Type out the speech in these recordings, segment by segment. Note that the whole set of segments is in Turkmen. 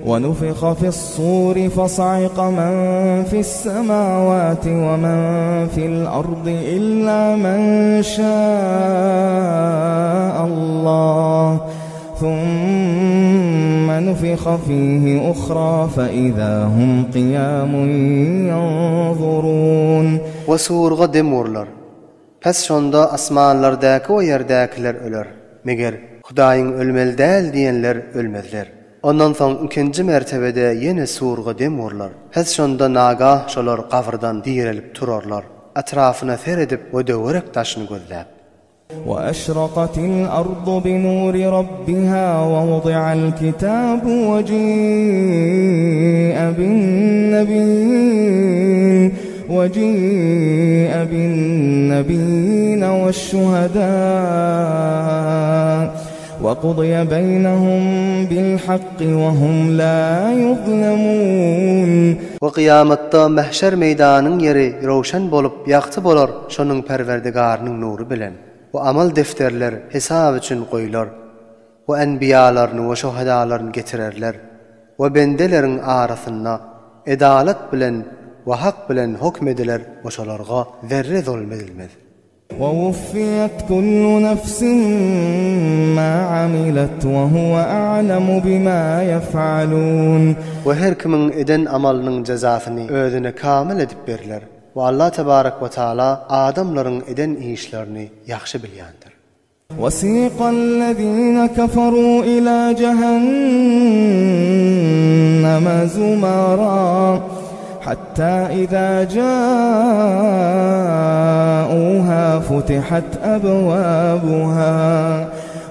ونفخ في الصور فصعق من في السماوات ومن في الأرض إلا من شاء الله ثم نفخ فيه أخرى فإذا هم قيام ينظرون We surga dem urlar. Pes şonda asmanlardaky we ýerdäkiler öler. Meger, Hudaýyň ölmeli däl diýenler ölmezler. Ondan soň ikinji mertebede ýene surga dem urlar. Pes şonda nagah şolar gabyrdan direlip turarlar. Etrafyna seredip we döwerek daşyny gözläp. وأشرقت الأرض بنور ربها ووضع الكتاب وجيء بالنبيين وجيء بالنبيين والشهداء وقضي بينهم بالحق وهم لا يظلمون. We kyýamatda mähşer meýdanyň ýeri röwşen bolup ýagty bolar şonuň Perwerdigarynyň nury bilen. We amal defterler hesap üçin goýlar. We enbiýalaryny we şohedalaryny getirerler. We bendeleriň arasynda edalat bilen we hak bilen hokm ediler we şolarga zerre zulm edilmez. ووفيت كل نفس ما عملت وهو أعلم بما يفعلون. We her kimiň eden amalynyň jezasyny özüne kamyl edip beriler we Allah tebarek we taala adamlaryň eden işlerini ýagşy bilýändir. وسيق الذين كفروا إلى جهنم زمرا حتى إذا جاءوها فتحت أبوابها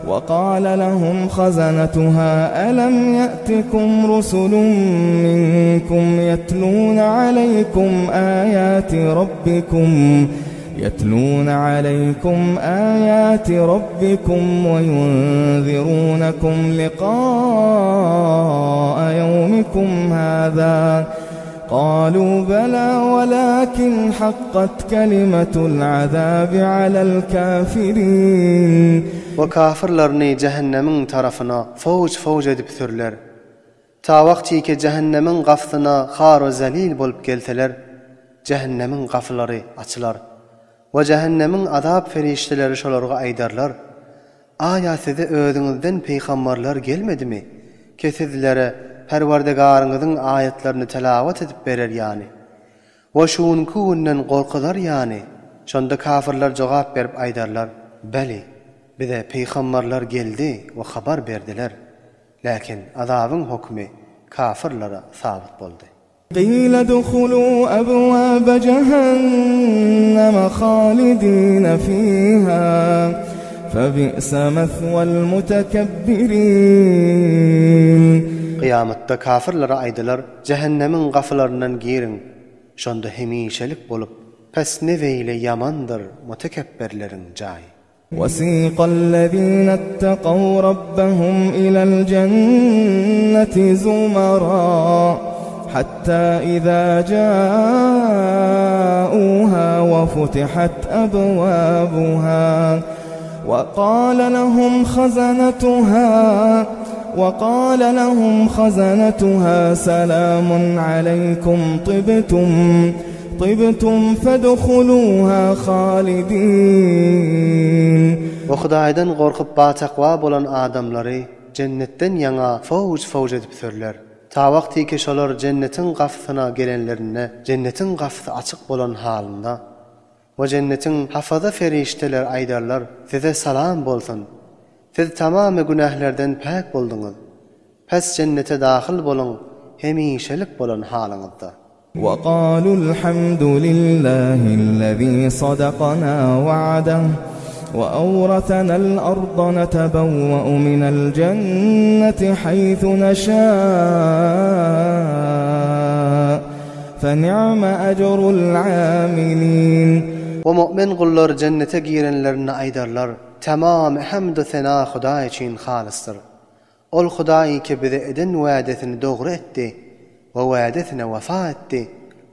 وقال لهم خزنتها ألم يأتكم رسل منكم يتلون عليكم آيات ربكم يتلون عليكم آيات ربكم وينذرونكم لقاء يومكم هذا قالوا بلى ولكن حقت كلمة العذاب على الكافرين. We kafyrlaryny jähennemiň tarapyna fowj-fowj edip sürler. Ta wagtyky jähennemiň gapysyna har we zelil bolup gelseler, jähennemiň gapylary açylar we jähennemiň azap perişdeleri şolarga aýdarlar, Aýa size özüňizden pygambarlar gelmedimi, ki sizlere Perwerdigaryňyzyň aýatlaryny telawat edip berer ýaly we şu günki günden gorkuzar ýaly? Şonda kafyrlar jogap berip aýdarlar, Beli, bize pygambarlar geldi we habar berdiler. Läkin azabyň hökümi kafyrlara sabyt boldy. قيل ادخلوا أبواب جهنم خالدين فيها فبئس مثوى المتكبرين. Kyýamatda kafyrlara aýdylar, Jähennemiň gapylaryndan giriň, şonda hemişelik bolup, pes ne beýle ýamandyr mutekepberleriň jaýy. وسيق الذين اتقوا ربهم إلى الجنة زمرا حتى إذا جاءوها وفتحت أبوابها وقال لهم خزنتها وقال لهم خزنتها سلام عليكم طبتم طبتم فادخلوها خالدين. We Hudaýdan gorkup batakwa bolan adamlary jennetden ýaňa fowj-fowj edip sürler. Ta wagtyky şolar jennetiň gapysyna gelenlerinde jennetiň gapysy açyk bolan halynda we jennetiň hafaza perişdeler aýdarlar, Size salam bolsun! Siz tamamy günählerden päk bolduňyz. Pes jennete dahyl boluň hemişelik bolan halyňyzda. وقالوا الحمد لله الذي صدقنا وعده وأورثنا الأرض نتبوأ من الجنة حيث نشاء فنعم أجر العاملين. We mu'min gullar jennete girenlerinde aýdarlar, Tamamy hamd-u sena Hudaý üçin halysdyr. Ol Hudaý ki bize eden wädesini dogry etdi we wädesine wefa etdi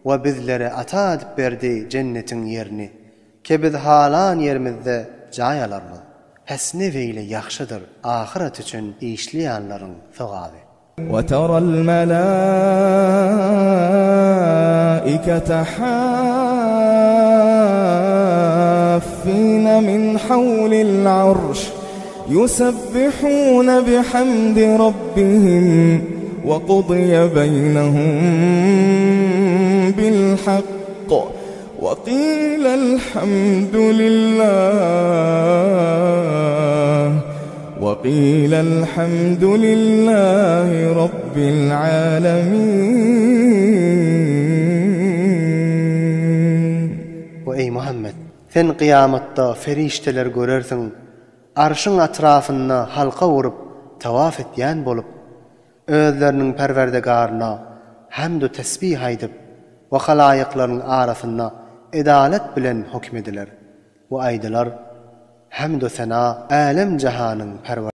we bizlere ata edip berdi jennetiň ýerini, ki biz halan ýerimizde jaý alarmyz. Pes ne beýle ýagşydyr ahyret üçin işleýänleriň sogaby. Ve teral melâikete hâffîne min havlil arş yusebbihûne bihamdi rabbihim ve kudiye beýnehum bil hakk ve qîlel hamdulillâh ve qîlel hamdulillâhi rabbil âlemîn. We eý Muhammet! Sen kyýamatda perişdeleri görersiň, Arşyň atrafynda halka urup tawaf etýän bolup, özleriniň Perwerdigaryna hamd-u tesbih aýdyp we halaýyklaryň arasynda edalat bilen höküm ediler we aýdylar, Hamd-u sena älem-jahanyň Perwerdigaryna.